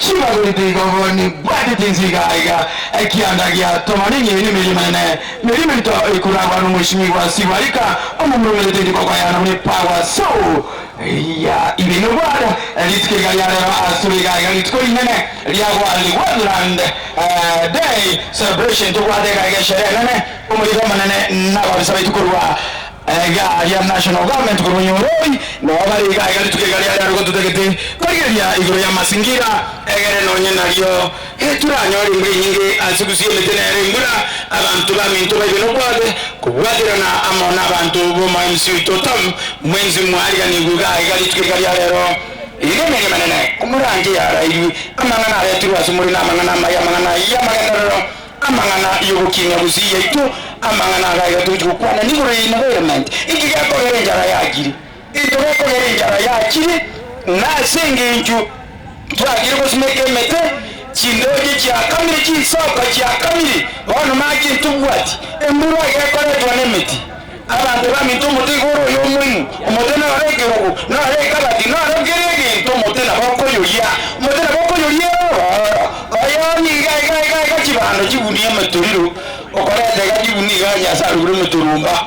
Chibagoriti igogo nibwatete inse iga iga ekianda gia Tomanini nemeri emenene meri emerito ekoragwa nomweshimigwa Sibarika omomurungerete rikoko yana buna epagwa so ya ibe nobwate rituko iga ria rero asore iga iga rituko rinene ria Gwaland Day celebration tobwate iga iga esherehe enene omoriko omonene nababisa baitu korwa Iga aria National Government korwa Nyoroi nao bare iga iga rituko iga riaria gototagete korigereria igoro y'amasingira egere nonye nario turanyore embura enyinge ase gusii emete nere embura abanto baminto baibe nobwate kobwaterana amo nabanto b'omo MC oito Tom mwensi mwariganigwe iga iga rituko iga ria rero iga emeria emenene komoranche yarairwe amang'ana aretirwe ase more namang'ana amaya amang'ana y'amagenderero Amang'ana y'ogokinia gusii yaito, amang'ana aya iga togochia gokwana nigoro ya environment. Inki gekogera enchara yachire? Egento gekogera enchara yachire nase engencho twachire gosimeka emete, chindoche chiakamire, chinsoka chiakamire, bono mache ntobwati. Embura gekoretwa nemeti. Abanto baminto omote igo ore oyo omoimo, omote noro ekerogo, noro ekabati, noro kera egento omote nabo okoyoria, omote nabo okoyoria oro oyomi iga iga iga iga chibando chigunia emetoriro, okoreta iga chigunia iga Nyasae arugure emetoromba.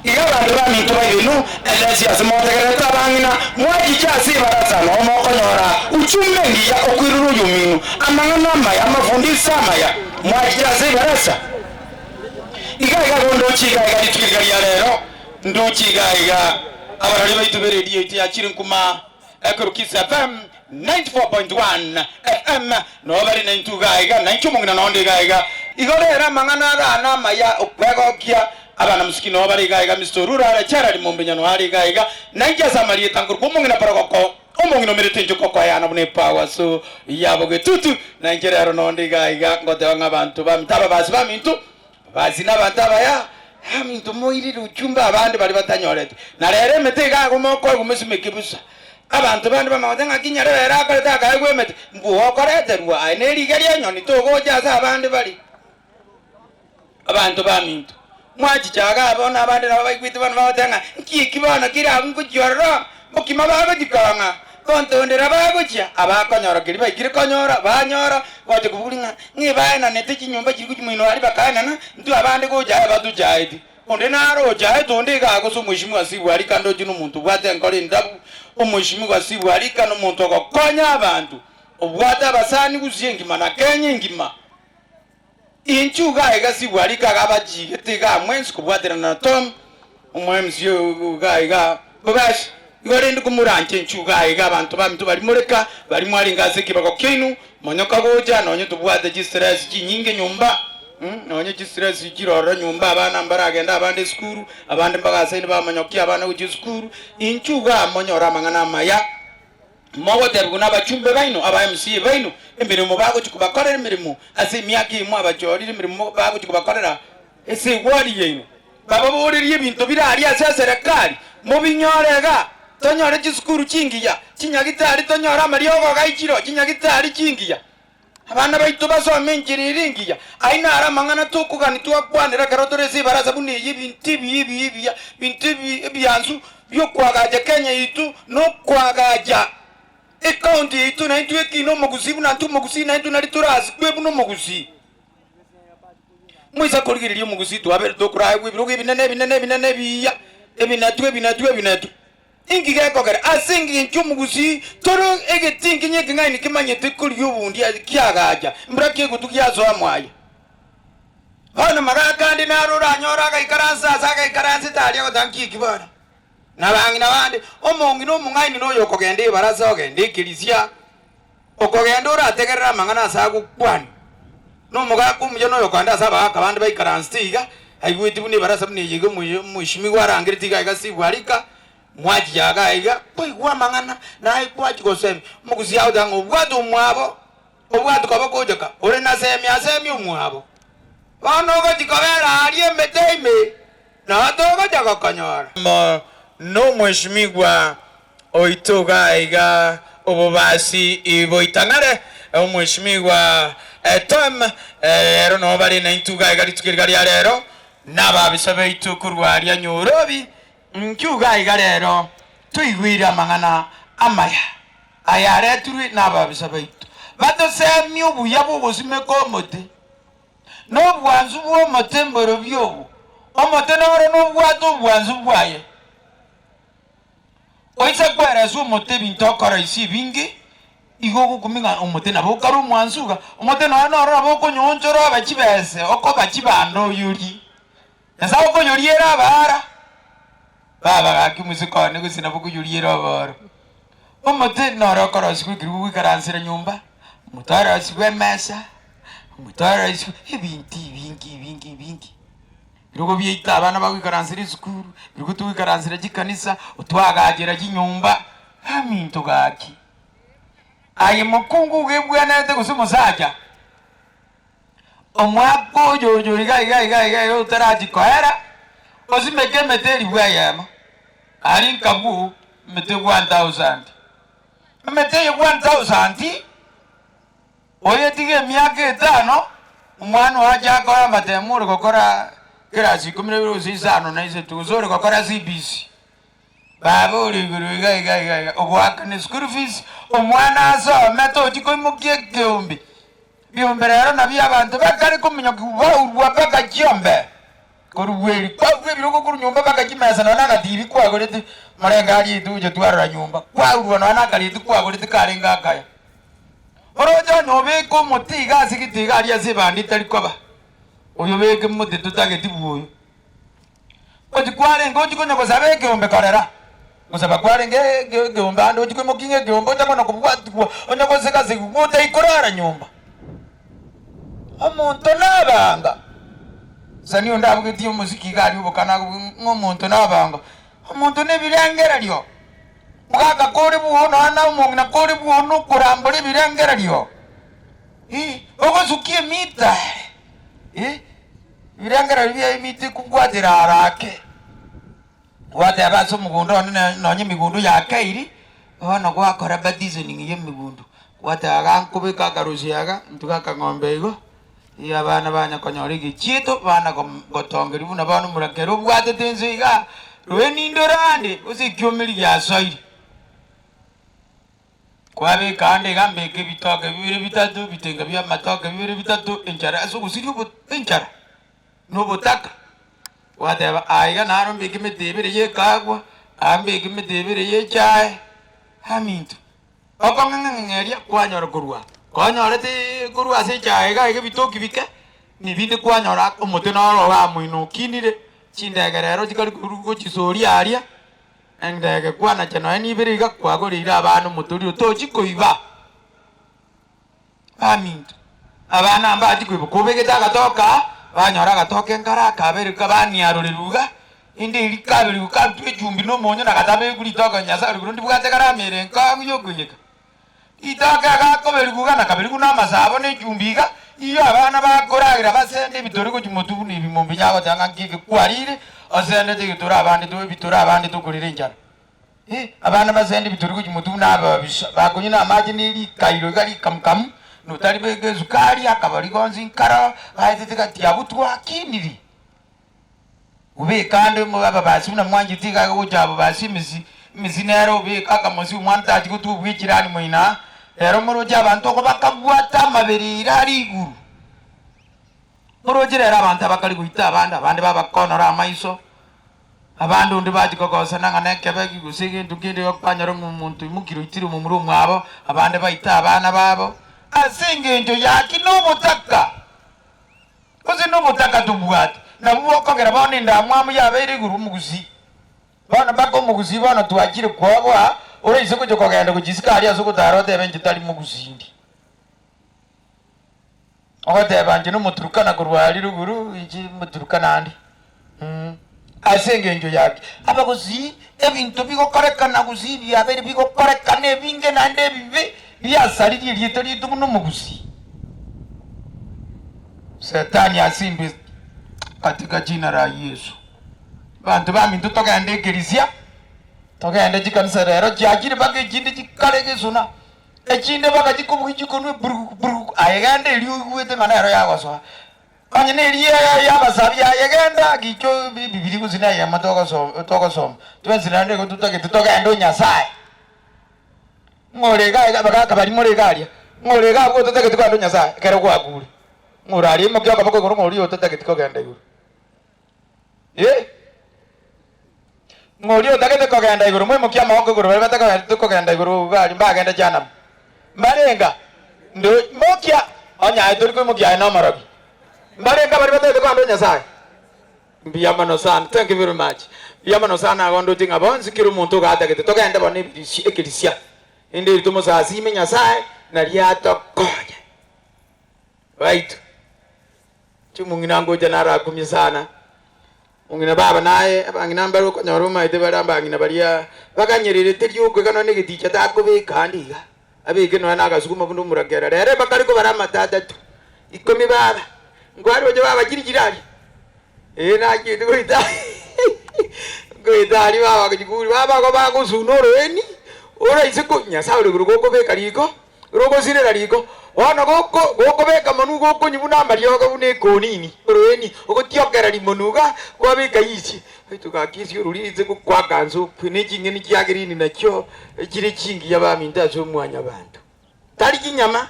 Iga abanto baminto baibenu, endesi ase motegererete abang'ina, mwachiche ase ebarasa noo mokonyora uchumbe engiya okoirora oyomino, amang'ana amaya, amafundisho amaya, mwachiche ase ebarasa. Iga iga bo ndoche iga iga rituko iga ria rero, ndoche iga iga abarori baito b'eredio yaito ya Chirinkuma ekorwa Kiss FM 94.1 FM noo bare naintwe iga iga, nainche omong'ina nonde iga iga. Igo rero amang'ana aro ane amaya okwegokia, abana mosiki noo bare iga iga, Mister Oruro are, Gerald Mombinya noo are iga iga, nainche ase amarieta nkorokwa omong'ina Porogoko, omong'ina omerete inche okokoeana buna epower so yabo getutu, nainche rero nonde iga iga ngoteba ng'a abanto baminto ababasi baminto Ababasi nabanto abaya, aminto moirire uchumbe abande baria batanyoreti. Na rero emete iga agwo mokoegwa mosimeke busa. Abanto bande bamanya ng'aki nyarebe ere akorete akaegwa emete, mbua okoreterwa aye ne riga ri'enyoni togocha ase abande bare. Abanto baminto, mwachicha igaa bono abande nabo baigwete bono bagoteba ng'a nki eki bono kere abwo ngochia ororo, mbokima bagochia kong'a, gontondera bagochia, abakonyora keria baikire konyora, banyora, gocha koboria ng'a ng'a ebaenanete chinyomba chiria gochia moino aria bakaenana, intwe abande gocha aye batochaeti. Onde naro ochaete onde iga agose omweshimiwa Sibu Arika ndoche nomonto obwate enkoro endabu, omweshimiwa Sibu Arika nomonto ogokonya abanto, obwate abasani gusii engima na Kenya engima. Inchuo iga iga Sibu Arika iga abachigete igaa mwensi kobwaterana na Tom, omo MC iga iga bobe ase igo rende komoranche inchuo iga iga abanto baminto baria moreka baria mwarenge ase ekebago kiaino monyoka gocha nonye tobwate chistress chinyinge nyomba nonye chistress chire ororo nyomba abana mbaragende abande esukuru abande mbagasaine bamonyokia abana gochia esukuru inchuo igaa monyore amang'ana amaya. Mogotebigwa nabachumbe baino, aba MCA baino, emeremo bagochia kobakorera emeremo ase emiaka eye mwabachorire emeremo bagochia kobakorera ase eward yaino. Bababorerie ebinto bire aria ase eserekari, mobinyore igaa, tonyore chisukuru chingiya, chinyagitari tonyore amariogo iga chiro, chinyagitari chingiya. Abana baito basome enchera ere engiya. Ayio naro amang'ana tokogania twakwanera ekero tore ase ebarasa buna eye, ebinto ebiya ebiya ebiya, ebinto ebi ebiansu biokoagacha Kenya yaito na okoagacha ecounty yaito naintwe ekina omogusii buna intwe omogusii naintwe nari torasikwe buna omogusii. Moisa korigereria omogusii twabere tokoraegwa ebirogo ebinene ebinene ebinene ebiya, ebinetwe ebinetwe ebinetwe. Inki gekogera ase engencho omogusii tore egetinkinyi ekeng'aini kemanyete korigia obondi kiagacha mbura kegotu giasoa mwaye? Bono magaka ande naro oranyore agaikaransa ase agaikaransete aria agoteba nki eki bono? Na abang'ina bande, omong'ina omong'aini noyo okogenda ebarasa ogenda ekerisia, okogenda orategerere amang'ana ase agokwana, na omogaka omuya noyo okogenda ase abagaka bande baikaransete iga, aigweti buna ebarasa buna eye iga omweshimiwa arangereti iga iga sibwa rika, mwachia iga iga, kwaigwa amang'ana, naye kwachia gosemi, omogusii agoteba ng'a obwate omwabo, obwate koba kochoka, ore na semi asemi omwabo. Bono ogochia kobera aria emete ime, nao togocha gokonyora. Amo nomweshimigwa oito iga iga obobasi boitang'are, omweshimigwa Tom, ero noo bare naintwe iga iga rituko riga ria rero, nababisa baito korwa aria Nyorobi, Inchuo iga iga rero toigwire amang'ana amaya ayaretirwe nababisa baito. Batosemie obuya bw'ogosimeka omote, na obwansu bw'omote mborobio obo. Omote noro nobwate obwansu bwaye. Oise kweresa omote ebinto okoroisia ebinge, igo ogokumia ng'a omote nabo okare omwansu iga. Omote nonya noro nabo okonyoonchora obe chibese, okoba chibando oyorie. Nyasae okoyoriera abaara, baba gaki omosike one gose nabo okoyoriera obooro. Omote noro okorosigwa ekero ogoikaransera nyomba, omote orosigwe emesa, omote orosigwe ebinto ebinge ebinge ebinge. Ebirogo biaito abana bagoikaransera esukuru, ebirogo togoikaransera chikanisa, otwagachera chinyomba, aminto gaki. Aye mokungu iga ebwenerete gose omosacha, Omwaka oyo oyo iga iga iga iga iga otarachia koera, osimeke emete elifu eyemo, aria nkabwo emete 1000. Emete eye 1000, oyetige emiaka etano, omwana oye ache akore amatemo ore gokora class ikomi na ibere gose isano na isato gose ore gokora CBC. Baba ore igoro iga iga iga iga ogoakana eschool fees, omwana asome tochi koimokia ekeombe. Ebiombe rero nabio abanto bakare kominyoka baurwa mpaka chiombe korwa eri kwaurwa ebirogo korwa nyomba mpaka chimesa nonya na agatibi kwagorete morenge aria etuche twarora nyomba kwaurwa nonya na akareti kwagorete karenge akaya. Oroche onye obeke omote iga ase gete iga aria ase ebandi etari koba, oyobeke mote totageti bwoyo. Gochi kwarenge ochie konya gosaba ekeombe korera, gosaba kwarenge ekeombe ande ochie koimokia ng'a ekeombe ocha konya kobwatigwa onye gosega-segigwa otaikorara nyomba. Omonto nabanga, sani onde abugetie omosiki iga aria obokana akobugia ng'a omonto nabanga, omonto na ebirengererio, mogaka kore bwono nonya na omong'ina kore bwono okorambora ebirengererio, ogosukia emita ere. Ebirengererio biaye tikobwatera arake. Gwateba ase omogondo one nonya emegondo yakeiri, bono gwakora partitioning ya emegondo, gwateba iga nkobeka akarosia iga, ntuge akang'ombe igo, erio abana banya konyora egechieto, bana gotongeria buna bono omorakera obwatete ense igaa, roe ninde orande, gose ekiomeri giasoire. Kwabeka ande iga mbeke ebitoke bibere bitato, ebitenga bi'amatoke bibere bitato, enchara ase ogosiria obo enchara, na obotaka. Gwateba, Aa iga naro mbeke emete ebere y'ekagwa, aa mbeke emete ebere y'echae, aminto. Okong'eng'eng'eria kwanyora korwa aa, konyorete korwa ase echae iga iga ebitoki bike, na ebinde kwanyora omote noro igaa moino okinire, chindege rero chikari korwa gochisoria aria. Endege kwanacha nonya nibere iga kwagoreire abana omotoriro tochi koiba. Baminto, abana mbachi koiba kobegete agatoke aa, banyora agatoke nkare akabere kabaniarorerwe iga, inde eria kaberigwe karutwe echumbi na omonyo na gatabeku ritoke Nyasae ore igoro ndibwate kare amere nkong'u yokoiyeka. Ritoke agakoberigwa iga na kaberigwe na amasabo na echumbi iga, iyo abana bakoragera basende ebitori gochia motwe buna ebimo mbinya agoteba ng'a nki eke kwarire, osendete egetoro abande to ebitoro abande tokorera enchara. Eh, abana basende ebitori gochia motwe buna ababisa, bakonywa na amache ne rikairo iga rikamukamu, na otaribeka esukari, akabori gonsi nkaro, gaetete gati abwo twakiniri. Obeke ande ababasi buna mwanchete iga agocha ababasi emesi, emesi nere obeke akamosi omwana tachi gotwa obwa echirani moino aa, rero moroche abanto oko bakabwata amabere ere are iguru. Moroche rero abanto abakare goita abande, abande babakonora amaiso, abande onde bachia kogosana ng'a nekebegi gose egento kende iga kwanyora ng'a omonto oimokire oitire omomura omwabo, abande baite abana babo, ase engencho yaki nobotaka. Gose nobotaka tobwate, nabwo bokogera bono endamwamu yabeire igoro omogusii. Bono mpaka omogusii bono twachire kwoboa, ore inse gochia kogenda gochia isiko aria ase ogotara otebe inche tari mogusii ndi. Ogoteba inche nomoturukana korwa aria ruguru, inche moturukana ande mh, ase engencho yaki? Abagusii ebinto bigokorekana gusii biabeire bigokorekana ebinge naende ebibe biasaririe erieta riaito buna omogusii. Setani asindwe katika jina la Yesu. Banto baminto togende ekerisia, togende chikanisa rero chiachire mpaka echinde chikare gesona, echinde mpaka chikobugia chikonwe buruguku buruguku, aye genda erio oigwete ng'a nero yagosoa. Onye neria y'abasabi aye genda gicho ebibiria gose na eyemo togoso togosoma, twensi naende igo totagete togende o Nyasaye. Ng'ore iga iga abagaka baria more iga aria, Ng'a ore iga abwo otatageti kogenda o Nyasae ekero gwakure. Ng'a oraria imokia okoboko igoro ng'a oria otatageti kogenda igoro. Eh! Ng'a oria otagete kogenda igoro, moimokie amaboko igoro baria batagete kogenda igoro iga aria mbagende Jehanamu. Mbarenga? Ndo imokia, onye aye tori koimokia aye nomorogi. Mbarenga baria batagete kogenda o Nyasae? Mbuya mono sana, thank you very much. Mbuya mono sana igo ndoche ng'a bonsi kera omonto iga atagete togende bono ebirisia ekerisia. Rende eri tomosasime Nyasae nario atokonye. Right. Inche omong'ina ngocha narakumie sana, omong'ina baba naye abang'ina mbare okonyora omaete bare abang'ina baria baganyererete rioka iga nonye na egeticha takobeka ande iga, abeke nonya na agasukuma buna omorakera rero bakare kobara amato atato, ikomi baba, nkwaroche baba chiri chire aria, ee nachiete goeta ngoeta aria baba chikuri baba igo bagosuna oroeni, oraise ko Nyasaye ore igoro gokobeka riko. Rogosirera riko, bono goko gokobeka monwe gokonywa buna amariogo buna ekonini, oroeni, ogotiokera rimonwe iga, kwabeka isi. Baitu gaki ase orori inse gokwaka nse okwe ne ching'eni chia green nachio chire chingiya baminto ase omwanyabanto. Tari chinyama,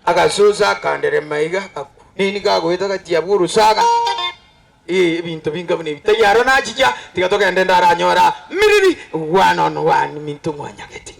agasosa akanderema iga agakwa. Nini kagoeta gati abwo orosaga, ee ebinto binga buna ebi. Taiyo aro nachicha, tiga togende ndaranyora miriri one on one minto mwanyagete.